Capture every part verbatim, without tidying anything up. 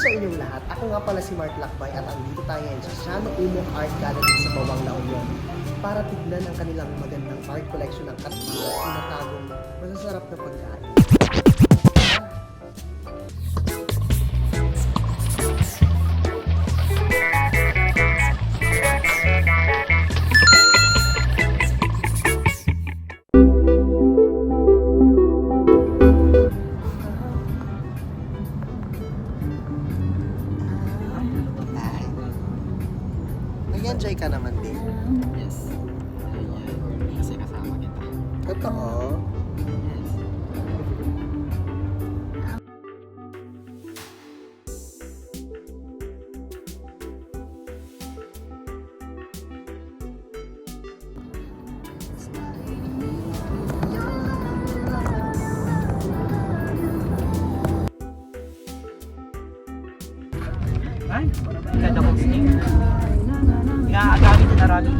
Sa inyong lahat, ako nga pala si Mark Lakbay at andito tayo ngayon sa Shano Umok Art Gallery sa Bawang, La Union para tignan ang kanilang magandang art collection ng katma at tinatagong masasarap na pagkain. Ay. Nag-enjoy ka naman, babe. Yes. Ayan. Kasi kasama kita. Totoo. Yes. Ay, kada ko sini. Nga agamit na rami.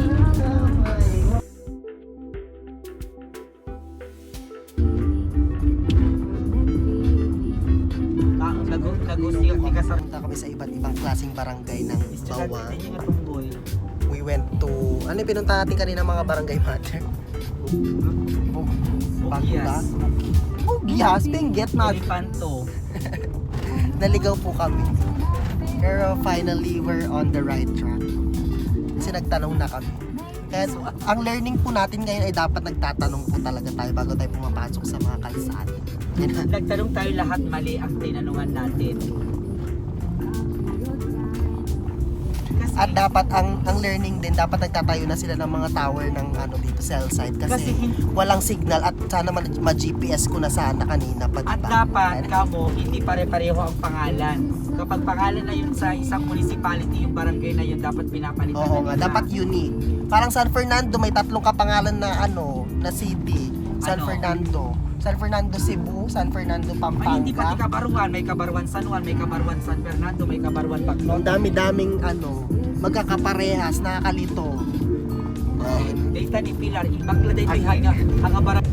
Ah, nago-, nago-, siya, di ka sa Punta kami sa iba't ibang klaseng barangay ng Bawang. Estudyante din yung atong boy. We went to, ano yung pinunta natin kanina, mga barangay, mother? Bug-, Bugias. Bugla? Bugias, Benguet, mother. Elepanto. Naligaw po kami. Pero finally, we're on the right track. Kasi nagtanong na kami. Kaya ang learning po natin ngayon ay dapat nagtatanong po talaga tayo bago tayo pumapasok sa mga kalsada. Nagtanong tayo lahat, mali ang tinanungan natin. Kasi At dapat ang, ang learning din, dapat nagtatayo na sila ng mga tower ng ano dito, cell site. Kasi Kasi hin- walang signal at sana ma-, ma-G P S ko na sana kanina pa, di At ba? dapat, Ano? kamo, hindi pare-pareho ang pangalan. Kapag pangalan na yun sa isang municipality, yung barangay na yun, dapat pinapalitan Oo na nga, nila. dapat unique. Parang San Fernando, may tatlong kapangalan na ano, na city. San Ano? Fernando. San Fernando, Cebu, San Fernando, Ay, hindi Pampanga. pati Cabarwan. May Cabarwan San Juan, may Cabarwan San Fernando, may Cabarwan Baclaote. Ang dami-daming ano, magkakaparehas, nakakalito. Ay, dayta ni Pilar, ibakla dayta Ay. hanga, hanga barang.